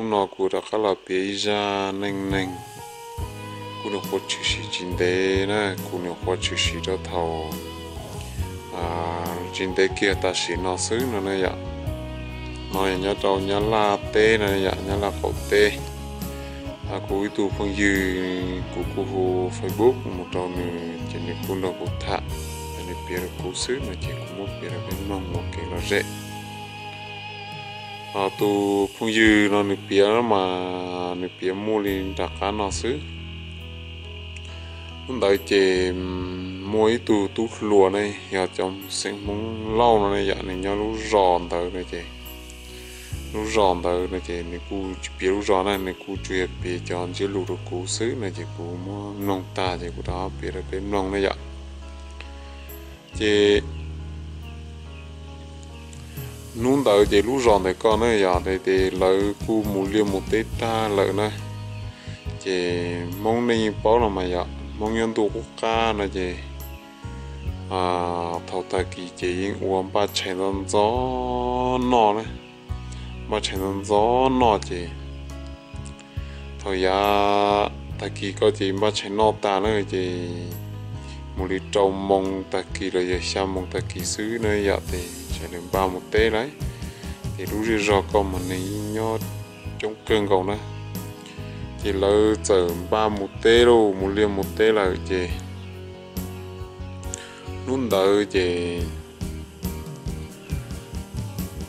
Hnub no kuv rov qab los piav ib zaj neej neeg. Kuv nyuam qhuav tshwm sim tsis ntev na, kuv nyuam qhuav tshwm sim rau thaum tsis ntev kiag tam sim no xwb no na yom. No yog nyob rau Nyab Laj teb no yom, Nyab Laj qaum teb. Kuv ib tug phooj ywg, kuv kuj hu Facebook mus rau nws ces nws kuj nrog kuv tham, ces nws piav rau kuv xwb no ces kuv muab piav rau peb mloog ua kev lom zem. Tus phooj ywg no nws piav mas nws piav muaj li nram qab no xwb. Hnub ntawd ces muaj ib tug tub hluas ne, yog cov xeem Hmoob Lauj no ne yom, nws nyob lub zos ntawd no ces, lub zos ntawd no ces nws kuj tsis piav lub zos na, nws kuj tsuas yog piav cov ntsiab lus rau kuv xwb no ces kuv muab mloog tag ces kuv rov piav rau peb mloog ne yom. Ces hnub ntawd ces lub zos ntawd ko na yom, ces lawv kuj mus liaj mus teb tag lawm na. Ces Hmoob nej yeej paub los mas yom, Hmoob nyob ntuj qub qab no ces thaum tag kis ces yeej ua npaj tshais ntxov ntxov noj na, npaj tshais ntxov ntxov noj ces thaum yav tag kis ko ces npaj tshais noj tas na ces mus li rau moos tag kis los yog xya moos tag kis xwb na yom, ces sawv daws npaj mus teb lawm. Ces lub zej zog ko mas neeg yeej nyob coob kawg nkaus na. Ces lawv txawm npaj mus teb lauj, mus liaj mus teb lawm ces hnub ntawd ces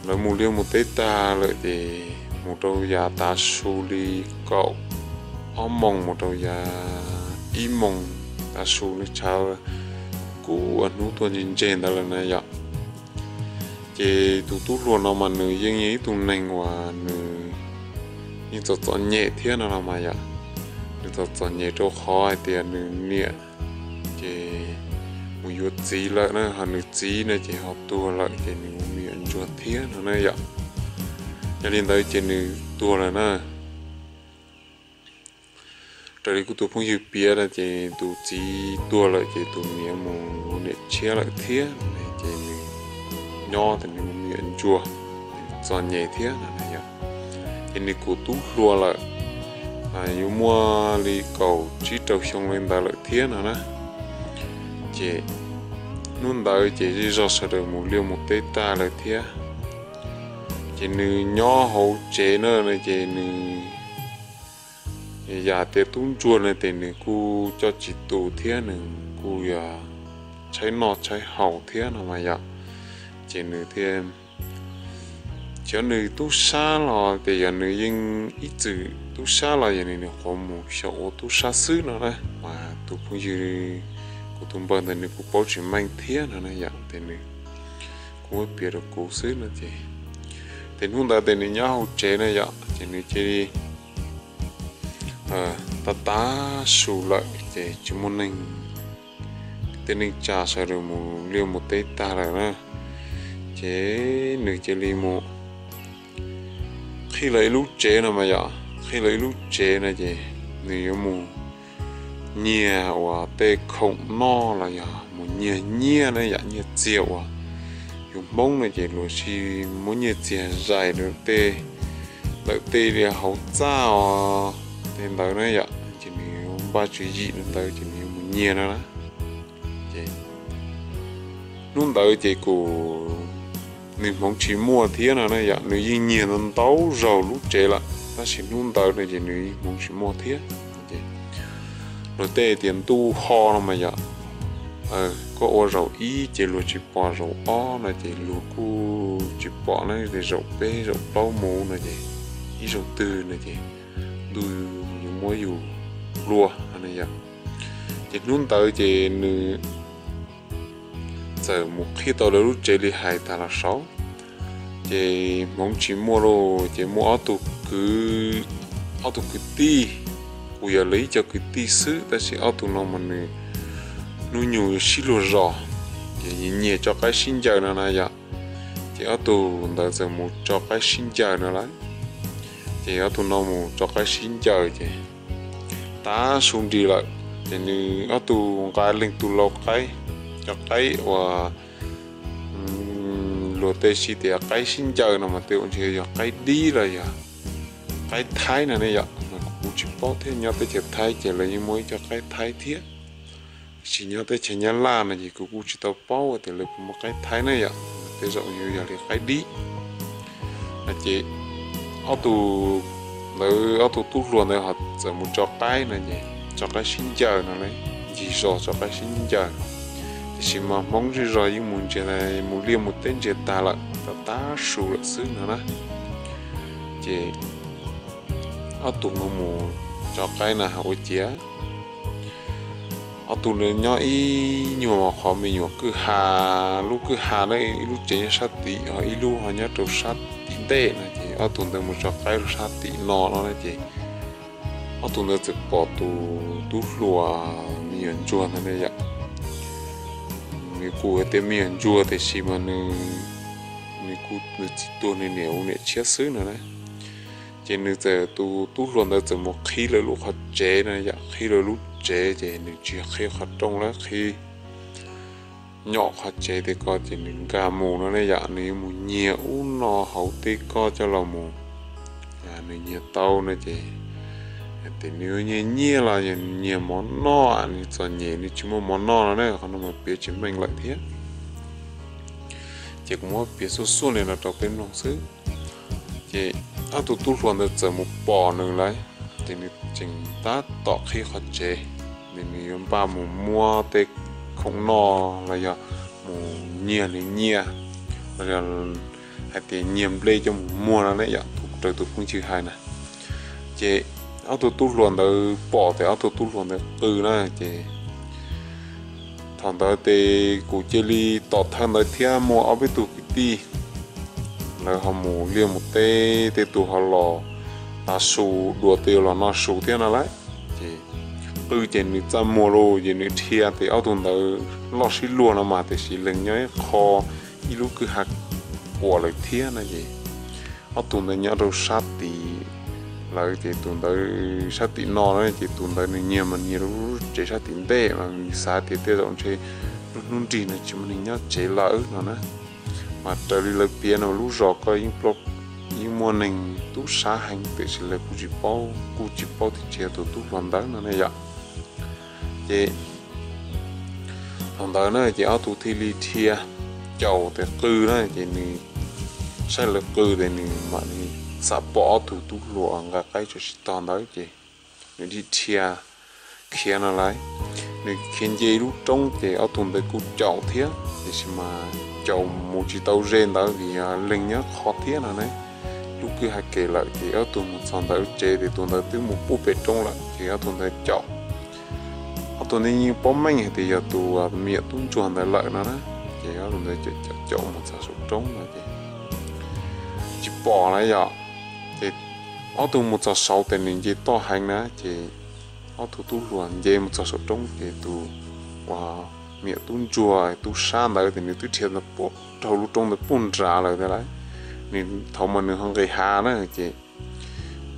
lawv mus liaj mus teb tag lawm ces mus rau yav tav su li kaum ob moos mus rau yav ib moos tav su nws tshav kuj ua hnub tuaj ntse ntse ntawd lawm na yom. Ces tus tub hluas no mas nws yeej yog ib tug neeg uas nws yeej txom txom nyem thiab no los mas yom. Nws txom txom nyem rau qhov hais tias nws niam ces mus yuav txiv lawm na, ho nws txiv no ces ho tuag lawm ces nws ua me nyuam ntsuag thiab no na yom. Yog li ntawd ces nws tuag lawm na. Raws li kuv tus phooj ywg piav no ces tus txiv tuag lawm ces tus niam mus ua niam tshiab lawm thiab, ces nws nyob ces nws ua me nyuam ntsuag, txom nyem thiab no na yom. Ces nws kuj tub hluas lawm, yuav muaj li kaum tsib rau xyoo li ntawd lawm thiab no na. Ces hnub ntawd ces zej zog sawv daws mus liaj mus teb tag lawm thiab. Ces nws nyob hauv tsev na, ces nws yam tias tub ntsuag no ces nws kuj coj tsis tus thiab nws kuj yog tshaib noj tshaib haus thiab no mas yom. Ces nws thiaj, cov nws tub sab los ces yog nws yeej ib txwm tub sab los yog nws nyuam qhuav mus xyaum ua tub sab xwb no na. Mas tus phooj ywg, kuv tus npawg ntawd nws kuj paub tsis meej thiab no na yom, ces nws kuj muab piav rau kuv xwb no ces. Ces hnub ntawd ces nws nyob hauv tsev na yom, ces nws cia li tav tav su lawm ces tsis muaj neeg, tej neej tsa sawv daws mus liaj mus teb tag lawm na. Ces nws cia li mus qhib lawv ib lub tsev no mas yom, qhib lawv ib lub tsev no ces nws yuav mus nyiag uas tej khoom noj los yog mus nyiag nyiaj na yom, nyiaj txiag uas yus Hmoob no ces luag sij muab nyiaj txiag zais rau tej, lawm tej li hauv txaj os, tej ntawd na yom, ces nws yuav npaj tswv yim li ntawd ces nws yuav mus nyiag no na. Ces hnub ntawd ces kuj nws hmoov tsis muaj thiab no na yom, nws yeej nyiag ntau ntau zaug lub tsev lawm tab sis hnub ntawd no ces nws yeej hmoov tsis muaj thiab. Luag tej tias ntuj ho no mas yom, koj ua zaum ib ces luag tsis pom zaum ob no ces luag kuj tsis pom na, zaum peb zaum plaub mus no ces ib zaug twg no ces ntuj yuav muab yus hlua no yom. Ces hnub ntawd ces nws txawm mus qhib tau lawv lub tsev li hais tas los saud. Ces hmoov tsis muaj lauj, ces muaj ob tug kwv, ob tug kwv tij, kuj yog lawv ib co kwv tij xwb tab sis ob tug no mas nws hnub nyoog sib luag zos, ces nyias tso qaib sib ncaws no na yom. Ces ob tug ntawd txawm mus tso qaib sib ncaws no lawm. Ces ob tug no mus tso qaib sib ncaws ces tav su nris lawm, ces nws ob tug nqa leej twg lau qaib, cov qaib uas luag tej siv tias qaib sib ncaws no mas tej ua ntsis yog qaib dib los yog qaib Thaib no ne yom. Kuv kuj tsis paub thiab, nyob teb chaws Thaib ces lawv yeej muaj ib co qaib Thaib thiab. Tiam sis nyob teb chaws Nyab Laj no ces kuv kuj tsis tau paub tias lawv puas muaj qaib Thaib ne yom. Tej zaum yuav yog li qaib dib no ces ob tug ntawd, ob tug tub hluas ntawd ho txawm mus tso qaib no ces tso qaib sib ncaws no ne, ncig zos tso qaib sib ncaws. Tiam sis mas Hmoob zej zos yeej mus ntsiag, mus liaj mus teb ntsiag tag lawm, tag tag su lawm xwb no na. Ces ob tug no mus tso qaib na ua ciav ob tug nyob ib nyuag qhov me nyuam kwj ha, lub kwj ha na, ib lub tsev nyob sab tim, ho ib lub ho nyob rau sab tim ntej no ces ob tug ntawd mus tso qaib rau sab tim no no na ces ob tug ntawd txawm pom tus tub hluas me nyuam ntsuag ntawd ne yom. Nws kuj tias me nyuam ntsuag tiam sis mas nws, nws kuj, nws txiv tuag nws niam ua niam tshiab xwb no na. Ces nws txawm, tus tub hluas ntawd txawm mus qhib lawv lub qhov tsev no yom, qhib lawv lub tsev ces nws tsis qhib qhov rooj lawm, qhib nyom qhov tsev tej ko ces nws nkag mus no ne yom, nws yuav mus nyiag ub no hauv tej ko coj los mus, nws nyiag tau no ces, ces nws yuav nyiag nyiaj los yog nyiag mov noj, nws txom nyem nws tsis muaj mov noj no na, qhov no mas piav tsis meej lawm thiab. Ces kuv muab piav xuaj xuaj li no rau peb mloog xwb. Ces ob tug tub hluas ntawd txawm mus pom nws lawm, ces nws tseem tab tom qhib qhov tsev, ces nws yuav npaj mus muab tej khoom noj los yog mus nyiag nws nyiaj, los yog hais tias nyiag nplej coj mus muag no ne yom, raws tus phooj ywg hais na. Ces ob tug tub hluas ntawd pom tias ob tug tub hluas ntawd qw na ces thaum ntawd ces kuv cia li tom thawj ntawd thiab muaj ob peb tug kwv tij, lawv ho mus liaj mus teb, tej tus ho los tav su dua, tej los noj su thiab no lauj. Ces qw ces nws txaj muag lauj, ces nws dhia ces ob tug ntawd loj sib luag no mas tiam sis leeg nyob ib qho, ib lub kwj ha quas lawm thiab no ces ob tug ntawd nyob rau sab tim lawv ces tus ntawd sab tim no na, ces tus ntawd nws nyiag mas nyiag lub tsev sab tim ntej mas nws xav tias tej zaum ntshe lub hnub nrig no tsis muaj neeg nyob tsev lawm no na. Mas raws li lawv piav no lub zos ko yeej muaj neeg tub sab heev tiam sis lawv kuj tsis paub, kuj tsis paub tias tsis yog tus tub hluas ntawd no ne yom. Ces thaum ntawd na ces ob tug thiaj li dhia caum tes qw na, ces nws saib lawv qw ces nws mam li xam pom ob tug tub hluas nqa qaib tso tsib tog ntawd ces nws dhia khiav no lauj. Nws khiav nce lub roob ces ob tug ntawd kuj caum thiab tiam sis mas caum mus tsis tau ze ntawd vim leeg nyob qho thiab no ne. Lub kwj ha kem lawm ces ob tug mus txog ntawm tsev ces tus ntawd twb mus pub pem roob lawm ces ob tug ntawd caum. Ob tug ntawd yeej paub meej hais tias yog tus me nyuam tub ntsuag ntawd lawm no na. Ces ob tug ntawd caum caum mus txog saum roob no ces tsis pom lawm yom. Ces ob tug mus txog saud ces nws nce toj heev na ces ob tug tub hluas nce mus txog saum roob ces tus uas me nyuam tub ntsuag tub sab ntawd ces nws twb dhia raug lub roob ntawd puag nrad lawm thiab lauj. Nws thaum mas nws ho nqis hav na ces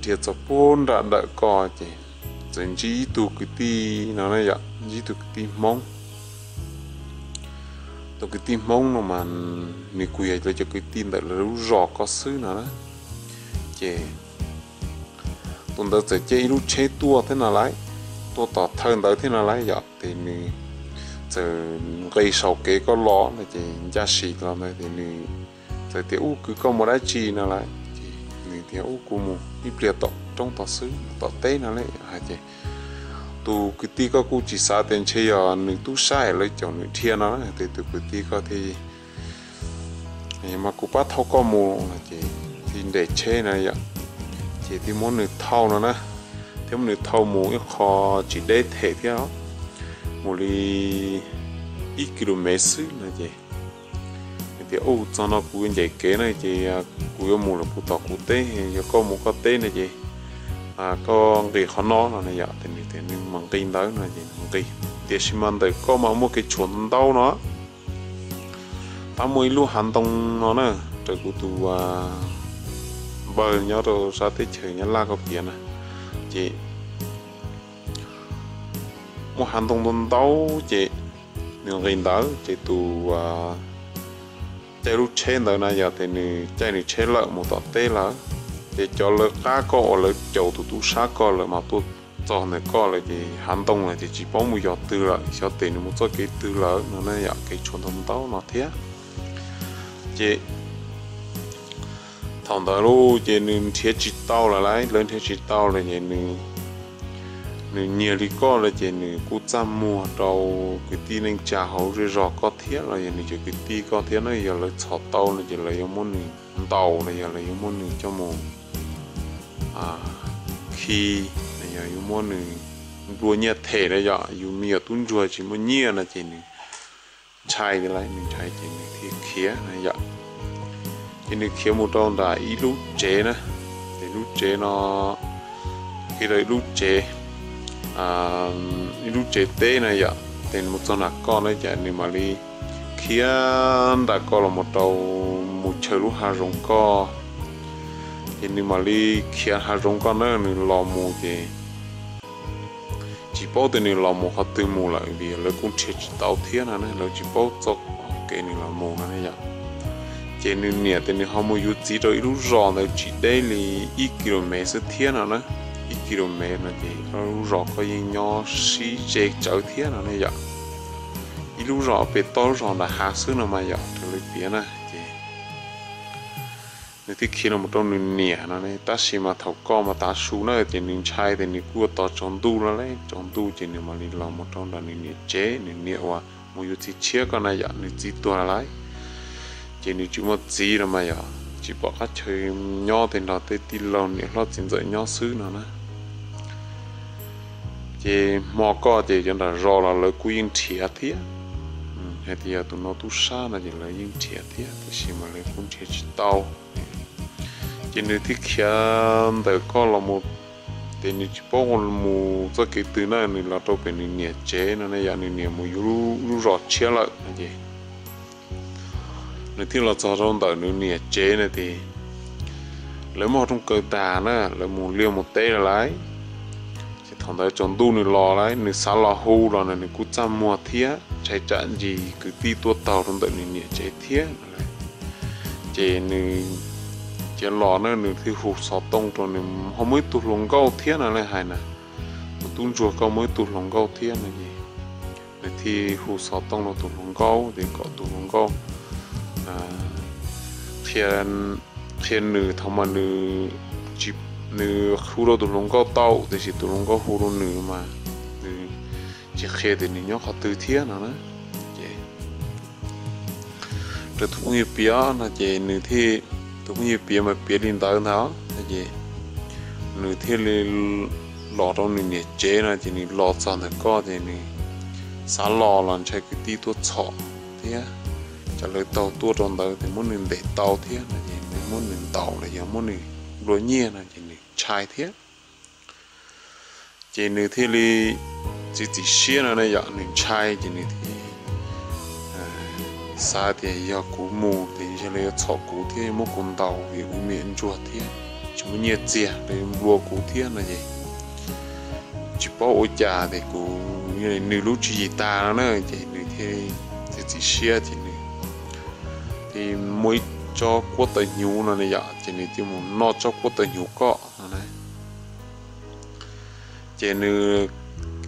dhia txog puag nram dawm ko ces txawm ntsib ib tug kwv tij no na yom, ntsib ib tug kwv tij Hmoob. Tus kwv tij Hmoob no mas nws kuj yog lawv cov kwv tij ntawm lawv lub zos ko xwb no na. Ces tus ntawd txawm caij ib lub tsheb tuaj thiab no lauj, tuaj tom thawj ntawd thiab no lauj yom, ces nws txawm nqis saum kev ko los no ces ncaj sim los ntawd ces nws txawm tias ub kwv koj mus dab tsi no lauj, ces nws tias ub kuv mus ib pliag tom roob tod xwb tom teb no lauj hais ces tus kwv tij ko kuj tsis xav tias ntshe yog nws tub sab lawv caum nws dhia no na, ces tus kwv tij ko thiaj mas kuv pab thauj koj mus no ces thiaj nres tsheb no yom, ces thiaj muab nws thauj no na, thiaj muab nws thauj mus ib qho tsis deb them thiab, mus li ib kis lus mev xwb no ces nws tias ub txog no kuv yuav ncaim kev na ces kuv yuav mus lawm kuv tom kuv teb, yog koj mus koj teb no ces koj nqis qhov no no na yom, ces nws tias nws mam nqis ntawd no ces nws nqis. Tiam sis mas ntawm koj mas muaj kev tshuam ntau no, pab muaj ib lub hav ntoo no na, raws kuv tus npawg nyob rau sab teb chaws Nyab Laj ko piav na, ces muaj hav ntoo ntau ntau ces nws nqis ntawd ces tus caij lub tsheb ntawd na yom, ces nws caij nws tsheb lawm mus tom teb lawm. Ces cov lawv qab koj uas lawv caum tus tub sab koj lawm mas tuaj txog ntawm koj lawm ces hav ntoo lawm ces tsis paub mus yos twg lawm, xyov tes nws mus txoj kev twg lawm no ne, yam kev tshuav ntau ntau no thiab. Ces thaum ntawd lauj ces nws nrhiav tsis tau lawm lauj, lawv nrhiav tsis tau lawm ces nws nyiag li koj lawm ces nws kuj txaj muag rau kwv tij neej tsa hauv zej zog koj thiab los yog nws cov kwv tij koj thiab na, yog lawv txhom tau no ces lawv yuav muab nws ntaus los yog lawv yuav muab nws coj mus khi, yog yuav muab nws nplua nyiaj them na yom, yus me nyuam tub ntsuag tsis muaj nyiaj no ces nws ntshai li, nws ntshai ces nws thiaj khiav na yom. Ces nws khiav mus rau nram ib lub tsev na, ces lub tsev no, khiav rau ib lub tsev, ib lub tsev teb na yom, ces nws mus txog nram koj na ces nws mam li khiav nram koj los mus rau, mus chaw lub hav zoov koj. Ces nws mam li khiav hav zoov koj na, nws los mus ces tsis paub tias nws los mus qhov twg mus lawm vim lawv kuj nrhiav tsis tau thiab no ne, lawv tsis paub txoj kev nws los mus no ne yom. Ces nws niam tias nws ho mus yuav txiv rau ib lub zos ntawd tsis deb li ib kis lus mev xwb thiab no na, ib kis lus mev no ces lub zos koj yeej nyob sib ze tsawv thiab no ne yom. Ib lub zos pem toj lub zos nram hav xwb no mas yom, raws li piav na ces nws thiaj khiav los mus rau nws niam no ne, tab sis mas thaum koj mas tav su na ces nws ntshai tias nws kuj ua tos tsaus ntuj los lauj, tsaus ntuj ces nws mam li los mus rau nram nws niam tsev, nws niam uas mus yuav txiv tshiab koj na yom, nws txiv tuag lawm lauj. Ces nws tsis muaj txiv los mas yom, tsis pom qab chaw nyob, tej nrog tej tij laug niam hlob txiv ntxawm nyob xwb no na. Ces hmo koj ces cov nram zos los lawv kuj yeej nrhiav thiab, hais tias yog tus no tub sab no ces lawv yeej nrhiav thiab, tiam sis mas lawv kuj nrhiav tsis tau. Ces nws thiaj khiav ntawm koj los mus, ces nws tsis paub mus txoj kev twg na, nws los rau pem nws niam tsev no ne yom, nws niam mus yuav lub zos tshiab lawm no ces nws thiaj los txog rau ntawm nws niam tsev na ces lawv muab rooj kaw tag na, lawv mus liaj mus teb lawm lauj. Ces thaum ntawd tsaus ntuj nws los lauj, nws xav los hu los nws kuj txaj muag thiab ntshai tsam ntsis kwv tij tuaj taug rau ntawm nws niam tsev thiab no lauj. Ces nws, ces los na nws thiaj hu xov tooj rau, nws ho muaj ib tug hluas nkauj thiab no lauj, hais na, tus tub ntsuag koj muaj ib tug hluas nkauj thiab no ces nws thiaj hu xov tooj rau tus hluas nkauj ces kom tus hluas nkauj qhia nws, thaum mas nws, nws hu rau tus hluas nkauj tau tiam sis tus hluas nkauj hu rau nws mas nws tsis qhia tias nws nyob qhov twg thiab no na. Ces raws tus phooj ywg piav no ces nws thiaj, tus phooj ywg piav mas piav li ntawd ntag no ces nws thiaj li los rau nws niam tsev no ces nws los txog ntawm koj ces nws xav los los ntshai kwv tij tuaj txhom thiab, tsam lawv taug tuaj rau ntawd ces muab nws ntes tau thiab no ces nws muab nws ntaus los yog muab nws nplua nyiaj no ces nws ntshai thiab. Ces nws thiaj li txiav txim siab no ne yom, nws ntshai ces nws thiaj xav tias yog kuv mus ces yog lawv yuav txhom kuv thiab yuav muab kuv ntaus vim kuv me nyuam ntsuag thiab tsis muaj nyiaj txiag, lawv yuav nplua kuv thiab no ces tsis paub ua cas ces kuv, nws lub tswv yim tag no na ces nws thiaj txiav txim siab ces nws thiaj muaj ib tsob kuab taw hnyuv no ne yom, ces nws thiaj mus noj tsob kuab taw hnyuv koj no na. Ces nws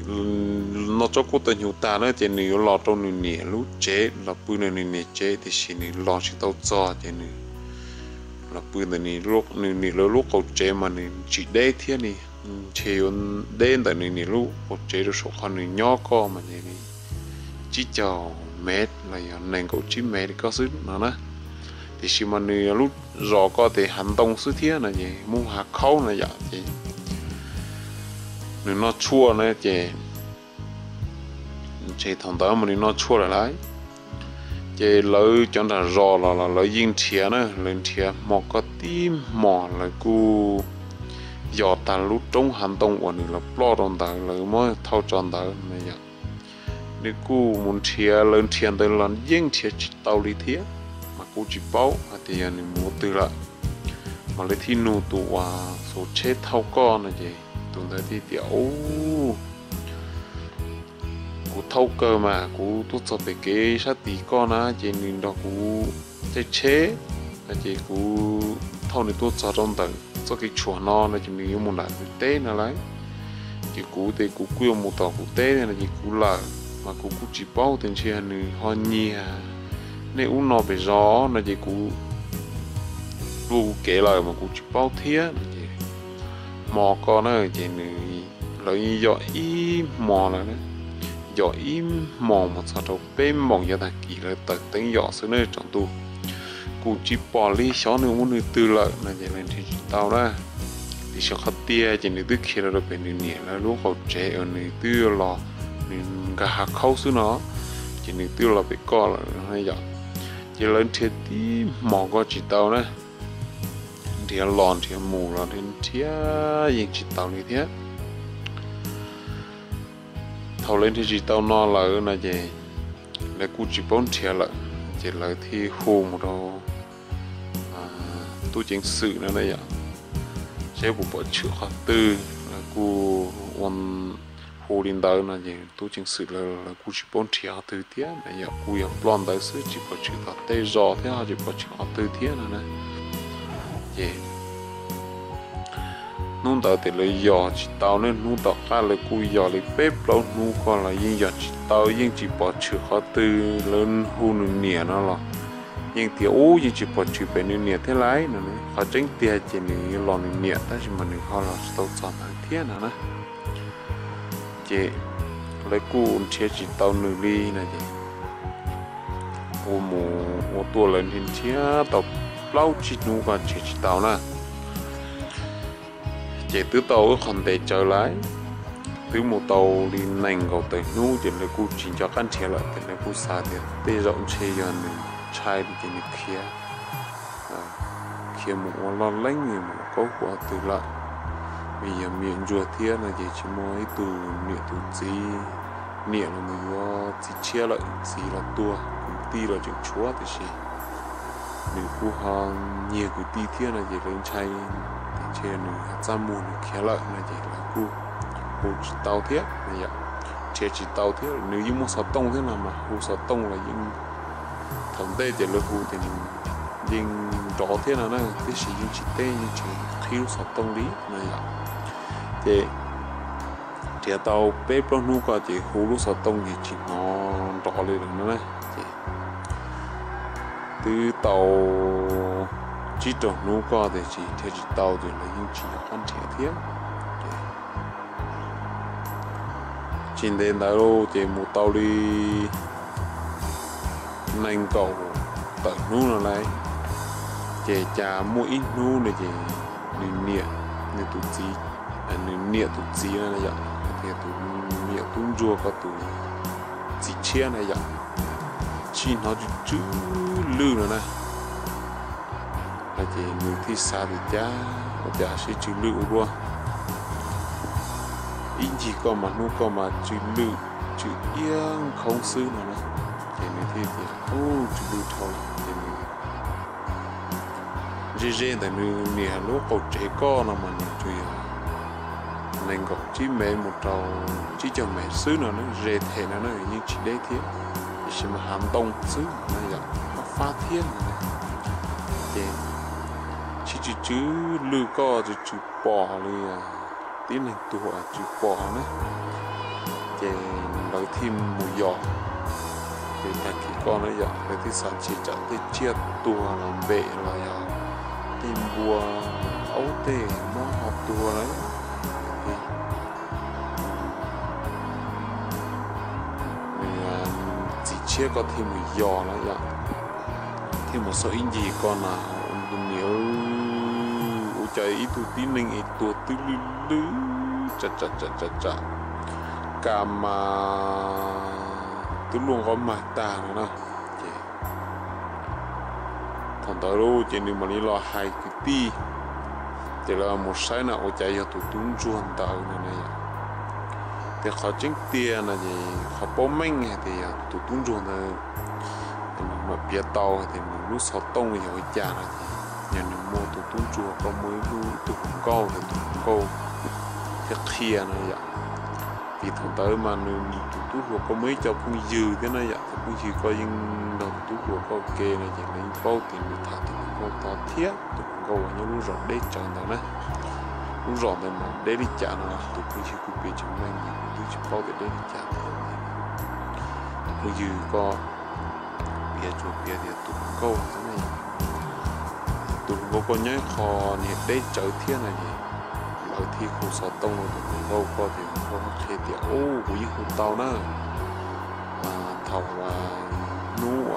noj tsob kuab taw hnyuv tag na ces nws yuav los rau nws niam lub tsev los pw ntawm nws niam tsev tiam sis nws los tsis tau txog ces nws los pw ntawm nws niam lawv lub qaum tsev mas nws tsis deb thiab, nws ntshe yuav deb ntawm nws niam lub qaum tsev rau saum qhov nws nyob koj mas ces tsib caug mev los yog nees nkaum tsib mev li koj xwb no na. Tiam sis mas nws lub zos koj ces hav ntoo xwb thiab no ces muaj hav khaub no yom ces nws noj tshuaj na ces ntshe thaum ntawd mas nws noj tshuaj lawm lauj. Ces lawv cov nram zos los los lawv yeej nrhiav na, lawv nrhiav hmo koj tib hmo lawv kuj yos tag lub roob hav ntoo uas nws los ploj rau ntawd lawv muab thauj tso ntawd no yom. Nws kuj mus nrhiav, lawv nrhiav ntawd los yeej nrhiav tsis tau li thiab, mas kuj tsis paub hais tias yog nws mus ua twg lawm. Mas lawv thiaj nug tus uas xuas tsheb thauj koj no ces tus ntawd thiaj tias, Ub, kuv thauj kawg mas kuv tuaj txog pem kev sab tid koj na ces nws nrog kuv caij tsheb no ces kuv thauj nws tuaj txog rau ntawm txoj kev tshuam no no ces nws yuav mus nram nws teb no lawm. Ces kuv ces kuv kuj yuav mus tom kuv teb no ces kuv lawm mas kuv kuj tsis paub tias ntshe nws ho nyiag nej ub no pem zos no ces kuv dua kuv kev lawm mas kuv tsis paub thiab no ces hmo ko na ces nws, lawv yeej yos ib hmo lawm, yos ib hmos mus txog rau peb moos yav tag kis lawv taws teeb yos xwb na tsaus ntuj. Kuv tsis pom li xyov nws mus nws twg lawm no ces lawv nrhiav tsis tau na. Tiam sis qhov tiag ces nws twb khiav los rau pem nws niam lawv lub qaum tsev uas nws twb los, nws nkag hav khaub xwb no, ces nws twb los pem ko lawm yom. Ces lawv nrhiav tib hmos ko tsis tau na, nrhiav los nrhiav mus los nrhiav yeej tsis tau li thiab. Thaum lawv nrhiav tsis tau no lawm no ces lawv kuj tsis paub nrhiav lawm, ces lawv thiaj hu mus rau tub ceev xwm no na yom, seb puas pom tshwm qhov twg. Lawv kuj ua hu li ntawd no ces tub ceev xwm lawv kuj tsis paub nrhiav qhov twg thiab na yom, kuj yog ploj ntawd xwb tsis pom tshwm tom tej zos thiab ho tsis pom tshwm qhov twg thiab no na. Ces hnub ntawd ces lawv yos tsis tau ne, hnub tom qab lawv kuj yos li peb plaub hnub ko los yeej yos tsis tau, yeej tsis pom tshwm qhov twg. Lawv hu nws niam no los yeej tias ub yeej tsis pom tshwm pem nws niam thiab lauj no. Qhov tseeb tiag ces nws los nws niam tab sis mas nws ho los tsis tau txog ntawd thiab no na. Ces lawv kuj nrhiav tsis tau nws li no ces ua mus ua tuaj lawv nrhiav tau plaub tsib hnub ko nrhiav tsis tau na. Ces twb tau wb qhov ntev tsawv lawm, twb mus tau li nees nkaum tawm hnub ces lawv kuj tsis nco qab nrhiav lawm, ces lawv kuj xav tias tej zaum ntshe yog nws ntshai li ces nws khiav, khiav mus ua loj leeb, mus kaub hu qhov twg lawm. Vim yog me nyuam ntsuag thiab no ces tsis muaj ib tug niam tus txiv, niam los mus yuav txiv tshiab lawm, txiv los tuag, kwv tij los tseem tshuav tiam sis nws kuj ho nyiag kwv tij thiab no ces lawv ntshai tias ntshe nws txaj muag nws khiav lawm no ces lawv kuj hu tsis tau thiab no yom, nrhiav tsis tau thiab. Nws yeej muaj xov tooj thiab no mas hu xov tooj los yeej, thaum ntej ces lawv hu ces nws yeej nrov thiab no na, tiam sis yeej tsis teb, yeej tsis qhib lub xov tooj li no yom. Ces nrhiav tau peb plaub hnub ko ces hu lub xov tooj ces tsis hnov nrov li lawm no na. Ces twb tau tsib rau hnub ko tiam sis nrhiav tsis tau ces lawv yeej tsis nco qab nrhiav thiab. Tsis ntev ntawd lauj ces mus tau li nees nkaum tawm hnub no lauj, ces cas muaj ib hnub no ces nws niam, nws tus txiv, nws niam tus txiv no yom, tias tus niam tub ntsuag ko tus txiv tshiab na yom, sim hnov tsw tsw lwj no na. No ces nws thiaj xav tias cas ua cas sib tsw lwj ua luaj, ib ncig ko mas hnub ko mas tsw lwj, tsw iab nkhoob xwb no na. Ces nws thiaj tias ub tsw lwj dhau lawm ces nws ze ze ntawm nws niam lub qaum tsev ko no mas nws tsuas yog nees nkaum tsib mev mus rau tsib caug mev xwb no na, ze them no na yeej tsis deb thiab, tiam sis mas hav ntoo xwb no yom, fab fab thiab no. Ces sib tsw tsw lwj ko tsw tsw pom li tib neeg tuag tsw pom na. Ces lawv thiaj mus yos, ces tag kis ko na yom lawv thiaj xav ntshe tsam tej tsiaj tuag los npem los yog tej npua aub tej mob ho tuag lawm. Nws txiv tshiab ko thiaj mus yos lawm yom, thiaj mus xauj ib ncig ko na, tus niam, ua cas ib tug tib neeg es tuag twb lwj lwj tsam tsam tsam tsam, ka mas twb luaj nqov mag tag no na. Ces thaum ntawd lauj ces nws mam li los hais kwv tij, ces lawv mus saib na ua cas yog tus tub ntsuag ntawd no na. Ces qhov tseeb tiag no ces qhov paub meej hais tias yog tus tub ntsuag ntawd, mam piav tau hais tias nws lub xov tooj yog ua cas no ces yog nws muaj tus tub ntsuag ko muaj ib lub ib tug hluas nkauj, tus hluas nkauj thiaj qhia no yom. Vim thaum ntawd mas nws tus tub hluas ko muaj ib co phooj ywg thiab na yom, tus phooj ywg ko yeej nrog tus tub hluas ko ua ke no ces lawv yeej paub tias nws tham tus hluas nkauj tod thiab tus hluas nkauj uas nyob lub zos deb tsawv ntawd na. Lub zos ntawd mas deb li cas no tus phooj ywg kuj piav tsis meej, kuv twb tsis paub tias deb li cas thiab. Tus phooj ywg koj piav tsuas piav tias tus hluas nkauj ntawd ne, tus hluas nkauj koj nyob ib qho niag deb tsawv thiab no es lawv thiaj hu xov tooj rau tus hluas nkauj koj tias hluas nkauj koj qhia tias, ub, kuv yeej hu tau na. Thaum hnub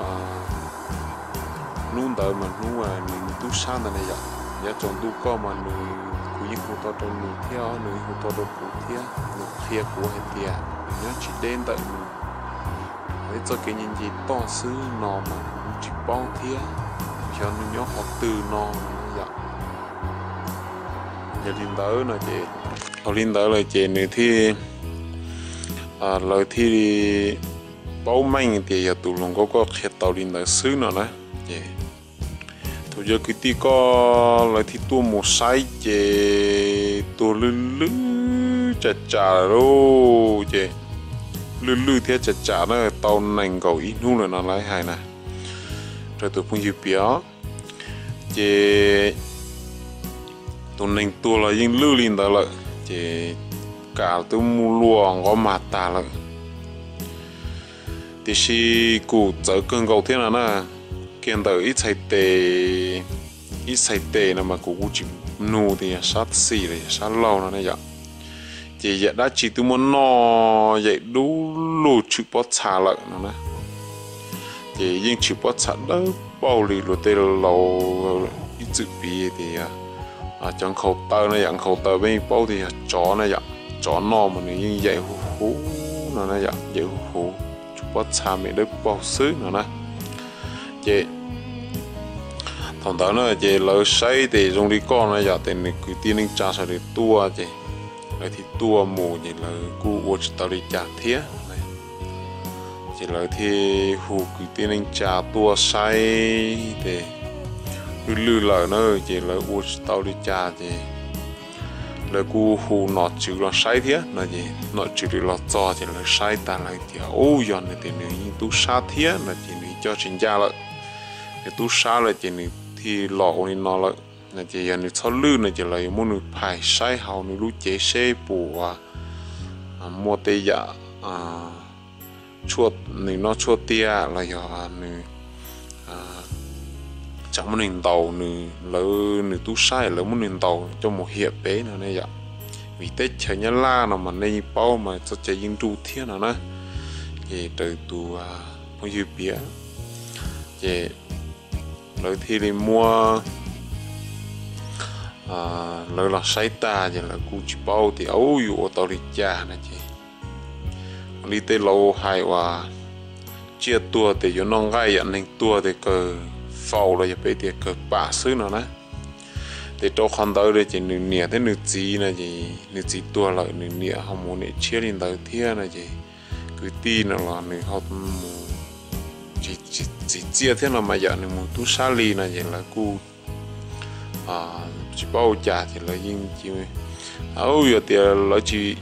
hnub ntawd mas hnub nws tub sab ntawd na yom, yav tsaus ntuj koj mas nws, kuv yeej hu tau rau nws thiab, nws yeej hu tau rau kuv thiab, nws qhia kuv hais tias nws nyob tsis deb ntawm nws, ib txoj kev nce nce toj xwb no mas kuv tsis paub thiab, xyov nws nyob qhov twg no yom. Yog li ntawd no ces, thaum li ntawd lawm ces nws thiaj, lawv thiaj li paub meej tias yog tus hluas nkauj koj qhia tau li ntawd xwb no na. Ces thaum yog kwv tij koj lawv thiaj tuaj mus saib ces tuag lwj lwj tsam tsam lawm lauj. Ces lwj lwj thiab tsam tsam na, tau nees nkaum ib hnub lawm no lawv hais na, raws tus phooj ywg piav. Ces tus neeg tuag los yeej lwj li ntawd lawm ces kam twb mus luaj nqov mag tag lawm. Tiam sis kuj txawv kawg nkaus thiab no na, kiag ntawm ib txhais tes, ib txhais tes no mas kuv kuj tsis nug tias yog sab xis los yog sab laug no na yom. Ces yam dab tsi twb muab noj yaim dub lug tshwm pob txha lawm no na. Ces yeej tshwm pob txha dawb paug li luag tej laus ib txwm piv tias cov nkhaus taw na yom, nkhaus taw peb paub tias yog tsov na yom, tsov noj mas nws yeej yaim huv huv no na yom, yaim huv huv, tshwm pob txha me dawb paug xwb no na. Ces thaum ntawd na ces lawv saib tes zoo li koj no yom, tes nws kwv tij neej tsa sawv daws tuaj ces lawv thiaj tuaj mus ces lawv kuj ua tsis tau li cas thiab. Ces lawv thiaj hu kwv tij neej tsa tuaj saib tes lwj lwj lawm na, ces lawv ua tsis tau li cas ces lawv kuj hu nom tswv los saib thiab no. Ces nom tswv lawv los txog ces lawv saib tas lawv tias, ub, yog nws tias nws yeej tub sab thiab no ces nws coj tsis ncaj lawm. Nws tub sab lawm ces nws thiaj los ua li no lawm no. Ces yog nws txhob lwj no ces lawv yuav muab nws phais saib hauv nws lub cev seb puas muaj tej yam nws noj tshuaj tiag los yog nws tsam muab nws ntaus, nws, lawv, nws tub sab lawv muab nws ntaus coj mus hiam pem no ne yom. Vim teb chaws Nyab Laj no mas nej yeej paub mas txoj cai yeej nruj thiab no na. Ces raws tus phooj ywg piav, ces lawv thiaj li muab, lawv los saib tag ces lawv kuj tsis paub tias, ub, yuav ua tau li cas no ces li tej laus hais uas tsiaj tuag tes yuav noj nqaij, yam neeg tuag tes kawg faus los yog peb tias kawg pam xwb no na. Ces rau qhov ntawd ces nws niam thiab nws txiv no ces nws txiv tuag lawm, nws niam ho mus niam tshiab li ntawd thiab no ces kwv tij no los nws ho mus txiv txiaj thiab no mas yam nws mus tub sab li no ces lawv kuj tsis paub ua cas ces lawv yeej, yog tias lawv tsis,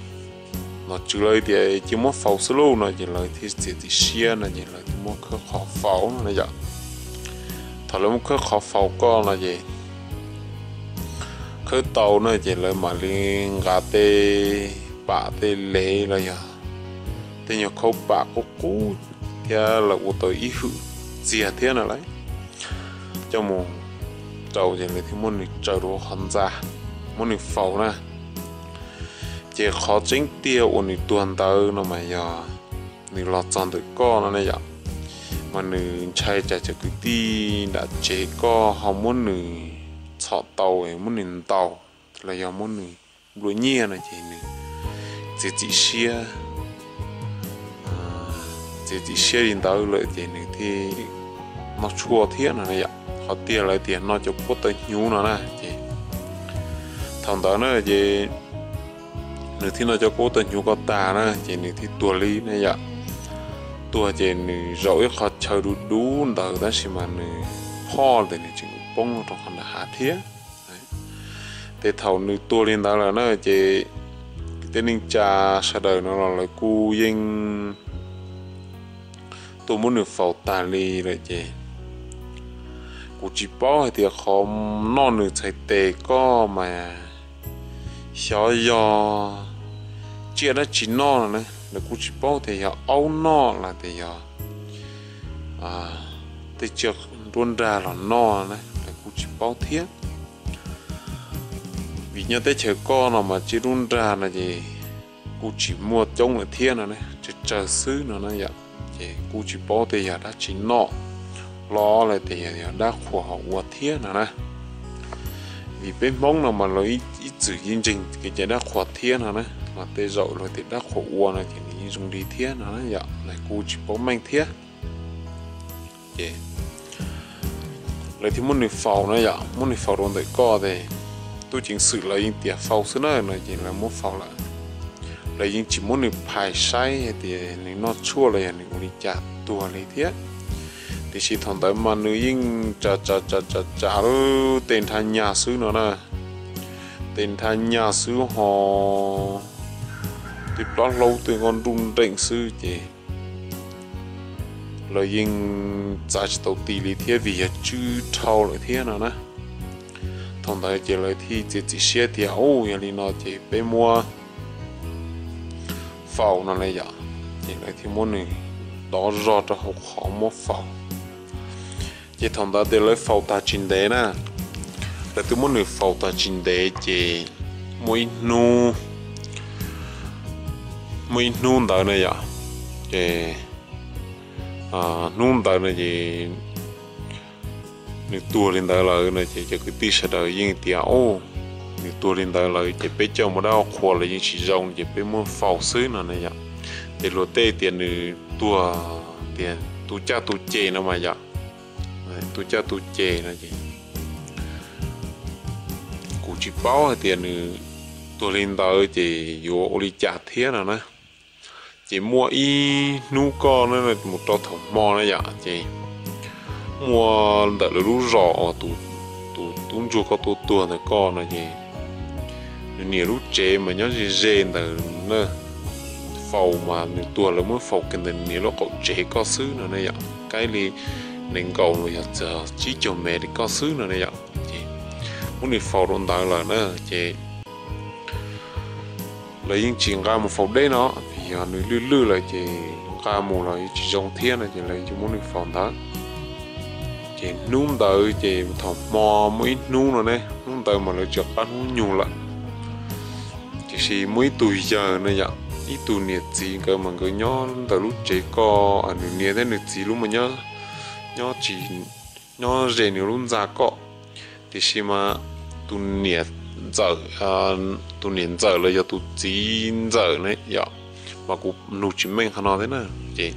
nom tswv lawv tias cia muab faus xwb lauj no ces lawv thiaj txiav txim siab no ces lawv thiaj muab khawb qhov faus no yom. Thaum lawv muab khawb qhov faus koj no ces khawb tau no ces lawv mam li nqa tej pam tej lev los yog tej nyuag khaub pam qub qub thiab lawv ua tau ib hwm txiag thiab no lawm coj mus rau ces lawv thiaj muab nws tsaws rau qhov ntxa, muab nws faus na. Ces qhov tseeb tiag uas nws tuag ntawd no mas yog nws los txog ntawm koj no ne yom, mas nws ntshai tsam cov kwv tij nram tsev koj ho muab nws txhom tau, muab nws ntaus los yog muab nws nplua nyiaj no ces nws txiav txim siab, txiav txim siab li ntawd lawm ces nws thiaj noj tshuaj thiab no yom. Qhov tiag lawv tias noj cov kuab taw hnyuv no na ces thaum ntawd na ces nws thiaj noj cov kuab taw hnyuv ko tag na ces nws thiaj tuag li ne yom. Tuag ces nws zaum ib qho chaw du dub ntawd tab sis mas nws phoj tes nws tseem poob rau qhov nram hav thiab. Ces thaum nws tuag li ntawd lawm na ces tej neej tsa sawv daws no los lawv kuj yeej tuaj muab nws faus tag li lawm ces kuv Kuv tsis paub hais tias qhov noj nws txhais tes koj mas xyov yog tsiaj dab tsi noj no na, lawv kuj tsis paub tias yog aub noj los tias yog tej tsiaj nruab nrag los noj na, lawv kuj tsis paub thiab. Vim nyob teb chaws koj no mas tsiaj nruab nrag no ces kuj tsis muaj coob lawm thiab no, tsawg tsawg xwb no na yom. Ces kuj tsis paub tias yog dab tsi noj los lawm tias yog dab qhuas ho ua thiab no na. Vim peb Hmoob no mas lawv ib txwm yeej ntseeg kev cai dab qhuas thiab no na, mas tej zaum luag tias dab qhuas ua no ces nws yeej zoo li thiab no na yom, lawv kuj tsis paub meej thiab. Ces lawv thiaj muab nws faus na yom, muab nws faus rau ntawm koj ces tub ceev xwm lawv yeej tias faus xwb na no ces lawv muab faus lawm. Lawv yeej tsis muab nws phais saib hais tias nws noj tshuaj los yog nws ua li cas tuag li thiab. Tiam sis thaum ntawd mas nws yeej tsa tsa tsa tsa tsa lub tej nrha nyag xwb no na, tej nrha nyag xwb ho tej plaub hlaub tej nkoj nruj nreem xwb ces lawv yeej txav tsis tau ti li thiab vim yog tsw dhau lawm thiab no na. Thaum ntawd ces lawv thiaj txiav txim siab tias, u, yog li no ces peb muab faus no na yom. Ces lawv thiaj muab nws dov zog rau hauv qhov muab faus. Ces thaum ntawd ces lawv faus tag tsis ntev na, lawv twb muab nws faus tag tsis ntev ces muaj ib hnub, muaj ib hnub ntawd na yom, ces hnub ntawd no ces nws tuag li ntawd lawm no ces cov kwv tij sawv daws yeej tias, o, nws tuag li ntawd lawm ces peb coj mus dab qhuas los yeej tsis zoo ces peb muab faus xwb no na yom. Ces luag tej tias nws tuag tias tu caj tu ces no mas yom, tu caj tu ces no ces kuv tsis paub hais tias nws tuag li ntawd ces yuav ua li cas thiab no na. Ces muaj ib hnub koj na, mus rau thaum hmo na yom, ces muaj ntawm lawv lub zos uas tus tub ntsuag koj tuaj tuag ntawm koj no ces nws niam lub tsev mas nyob ze ze ntawd na. Faus mas nws tuag lawv muab faus kiag ntawm nws niam lub qaum tsev koj xwb no na yom, kaib li nees nkaum los yog txog tsib caug mev li koj xwb no na yom. Ces muab nws faus rau ntawd lawm na ces lawv yeej tsis nqa mus faus deb no, yog nws lwj lwj lawm ces nqa mus los yeej tsis zoo thiab no ces lawv yeej muab nws faus ntawd. Ces hnub ntawd ces thaum hmo muaj ib hnub no ne, hnub ntawd mas lawv tsis qab hnub nyoog lawm. Tiam sis muaj ib tug yawg no yom, ib tug niam txiv nkawd mas nkawd nyob ntawm lub tsev koj, nws niam thiab nws txiv lub mas nyob, nyob tsis, nyob ze nws lub ntxa koj. Tiam sis mas tus niam ntxawm, tus niam ntxawm los yog tus txiv ntxawm ne yom, mas kuv nug tsis meej qhov no thiab na. Ces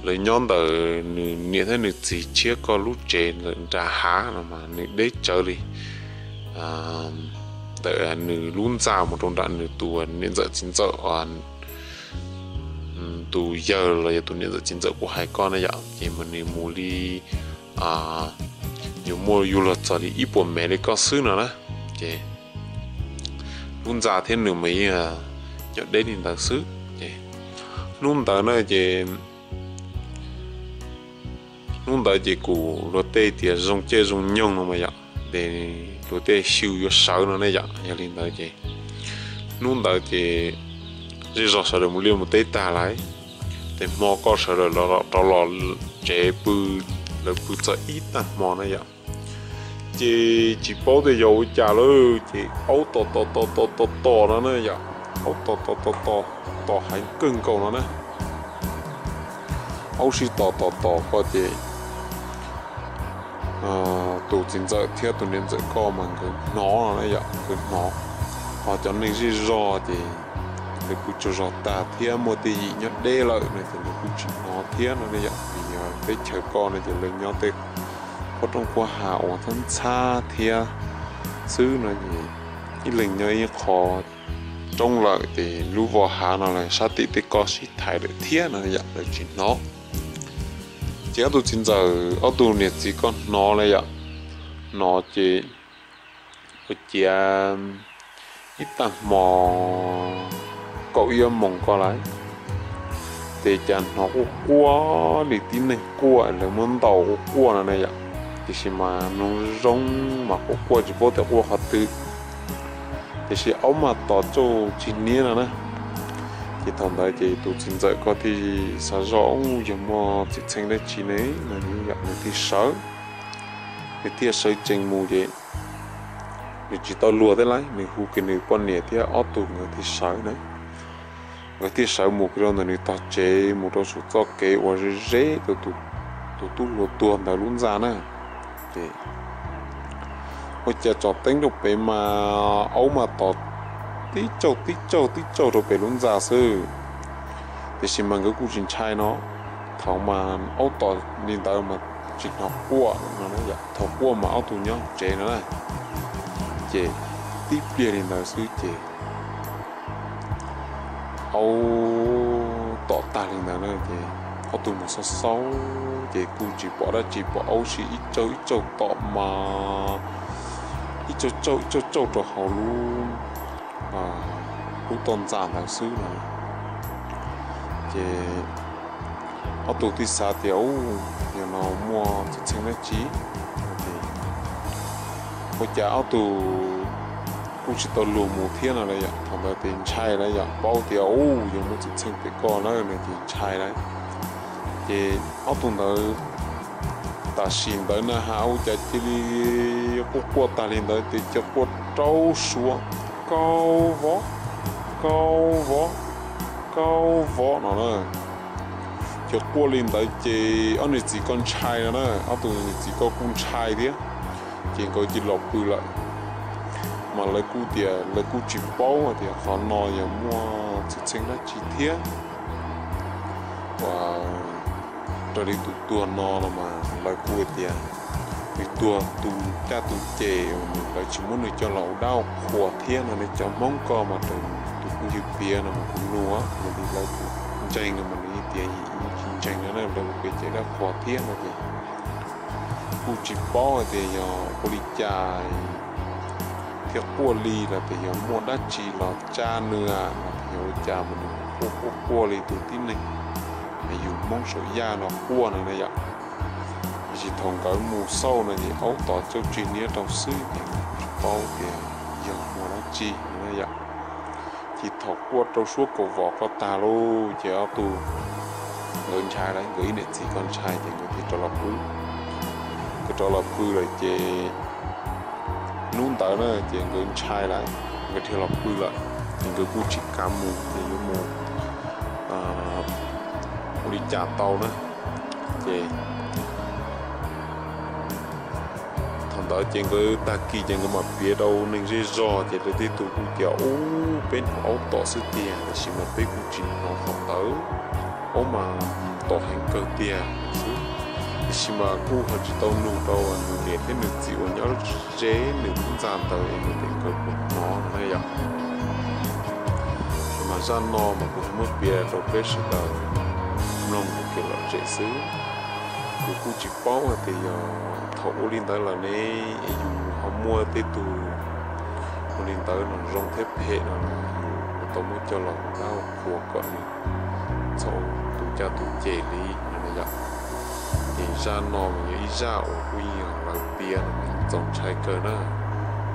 lawv nyob ntawm nws niam thiab nws txiv tshiab koj lub tsev ntawm nram hav no mas nws deb tsawv li ntawm nws lub ntxa mus rau nram nws tus niam ntxawm txiv ntxawm, tus yawg los yog tus niam ntxawm txiv ntxawm kuv hais koj na yom, ces mas nws mus li, yuav muaj yuav luag txog li ib puas mev li koj xwb no na. Ces lub ntxa thiab nws mas yeej nyob deb li ntawd xwb. Ces hnub ntawd na ces hnub ntawd ces kuv luag tej tias zoo caij zoo nyoog no mas yom, ces luag tej xyu yuav sawv no ne yom. Yog li ntawd ces hnub ntawd ces zej zog sawv daws mus liaj mus teb tag lawm, ces hmo koj sawv daws rov los tsev pw, lawv pw txog ib tag hmo na yom. Ces tsis paub tias yog ua cas lawm ces aub tom tom tom tom tom tom no na yom, aub tom tom tom tom tom heev kawg nkaus no na. Aub sib tom tom tom koj ces tus txiv ntxawm thiab tus niam ntxawm koj mas nkawd hnov no na yom, nkawd hnov. Ho cov neeg zej zog ces lawv kuj tsaug zog tag thiab muaj tej yim nyob deb lawm no ces lawv kuj tsis hnov thiab no na yom, vim yog teb chaws koj no ces lawv nyob tej qhuab roob qhuab hav uas ntxhab ntxhab thiab xwb no ces ib leeg nyob ib qho roob lawm ces lub voj hav no los sab tim tej koj sib thaiv lawm thiab no yom, lawv tsis hnov. Ces ob tug txiv ntxawm, ob tug niam txiv koj hnov na yom, hnov ces ua ciav ib tag hmo kaum ib ob moos koj lawm, ces cas hnov quaj quaj li tib neeg quaj lawv muab ntaus quaj quaj no na yom. Tiam sis mas mloog zoo mas quaj quaj tsis paub tias quaj qhov twg, tiam sis aub mas tos tsauj tsis niab no na. Ces thaum ntawd ces tus txiv ntxawm ko thiaj xav zoj, yog muaj txim txheej dab tsi ne no, nws thiaj sawv, nws thiaj sawv tsees mus ces nws tsis tau luag thiab lauj, nws hu kiag nws poj niam thiab ob tug nkawd thiaj sawv na. Nkawd thiaj sawv mus kiag rau ntawm nws tog tsev, mus rau saum txoj kev uas ze ze rau tus tub hluas tuag ntawd lub ntxa na. Ces ua cas tsom teeb rau pem mas aub mas tos tib tsauj tib tsauj tib tsauj rau pem lub ntxa xwb, tiam sis mas nkawd kuj tsis ntshai no. Thaum mas aub tom li ntawd mas tsis hnov quaj no, thaum quaj mas ob tug nyob tsev no na. Ces tib pliag li ntawd xwb ces aub tom tag li ntawd na, ces ob tug mus xauj xauj ces kuj tsis pom dab tsi, pom aub sib ib tsauj ib tsauj tom mas ib tsauj tsauj ib tsauj tsauj rau hauv lub, lub toj ntxa ntawd xwb no. Ces ob tug thiaj xav tias, u, yog no muaj txim txheej dab tsi. Ua cas ob tug kuj tsis tau luag mus thiab no, thaum ntawd ces ntshai lawm yom, paub tias, u, yog muaj txim txheej pem koj na no ces ntshai lawm. Ces ob tug ntawd tam sim ntawd na ha, ua cas cia li quaj quaj tag li ntawd ces cia quaj rau suab, kau vov, kau vov, kau vov no na. Ces quaj li ntawd ces ob niam txiv ko ntshai no na, ob tug niam txiv ko kuj ntshai thiab. Ces nkawd cia li los pw lawm. Mas lawv kuj tias lawv kuj tsis paub tias qhov no yog muaj txim txheej dab tsi thiab. Ua raws li tus tuag no los mas lawv kuj tias nws tuag tu caj tu ces, lawv tsis muab nws coj los ua dab ua qhua thiab no ne. Cov Hmoob ko mas raws tus phooj ywg piav no mas kuv nug, yog li lawv kuj ntseeg no mas nws tias tsis ntseeg no na, lawv kuj piav ces dab qhua thiab no ces kuj tsis paub hais tias yog ua li cas thiaj quaj li, los tias yog muaj dab tsi los tsa nws, los tias yog ua cas mas nws quaj quaj quaj li tus tib neeg yus Hmoob saum yaj no quaj no na yom. Tiam sis thaum nkawd mus xauj no ces aub tos tsauj tsis niab rau xwb ces tsis paub tias yog muaj dab tsi no na yom. Ces thaum quaj rau suab kau vov ko tag lauj ces ob tug nkawd ntshai lawm, nkawd ib niam txiv ko ntshai ces nkawd thiaj rov los pw. Nkawd rov los pw lawm ces hnub ntawd na ces nkawd ntshai lawm, nkawd thiaj los pw lawm. Ces nkawd kuj tsis kav mus ces yuav mus ua li cas tau na. Ces thaum ntawd ces nkawd tag kis ces nkawd mam piav rau neeg zej zog ces lawv tej tug kuj tias, ub, peb hnov aub tom xwb tiag, tiam sis mas peb kuj tsis hnov qhov ntawd, aub mas tom heev kawg tiag xwb. Tiam sis mas kuj ho tsis tau nug rau nws niam thiab nws txiv uas nyob ze nws lub ntxa ntawd es nws tias nkawd puas hnov na yom. Mas zaj no mas kuv muab piav rau peb sawv daws mloog ua kev lom zem xwb. Kuv kuj tsis paub hais tias yog thaum ua li ntawd lawm ne, es yus ho muaj tej tug ua li ntawd no zoo thiab phem no, yus tau muab coj los ua dab ua qhua kom nws txhaum tus caj tus ces li no yom. Ces zaj no mas yog ib zaj uas kuj yeej lawv piav no mas yeej txaus ntshai kawg na.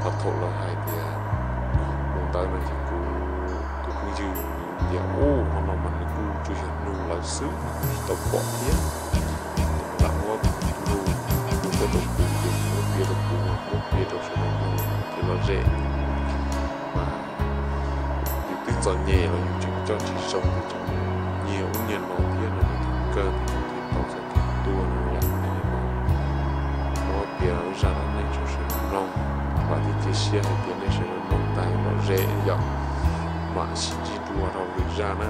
Qhov thaum lawv hais tias mus ntawd no ces kuv tus phooj ywg tias, ub, qhov no mas nws kuj tsuas yog nug lawv xwb, tsis tau pom thiab. Lam muab nug, nug koj tus phooj ywg, muab piav rau kuv, muab piav rau sawv daws mloog kev lom zem. Mas yus twb txom nyem los yus tseem coj tsis zoo, yus tseem nyiag ub nyiag no thiab no, yus thiaj kawg thiaj tau txoj kev tuag no yom. Muab piav zaj dab neeg rau sawv daws mloog, vam thiab cia siab hais tias nej sawv daws mloog tag lom zem yom. Mam sib ntsib dua rau lwm zaj na.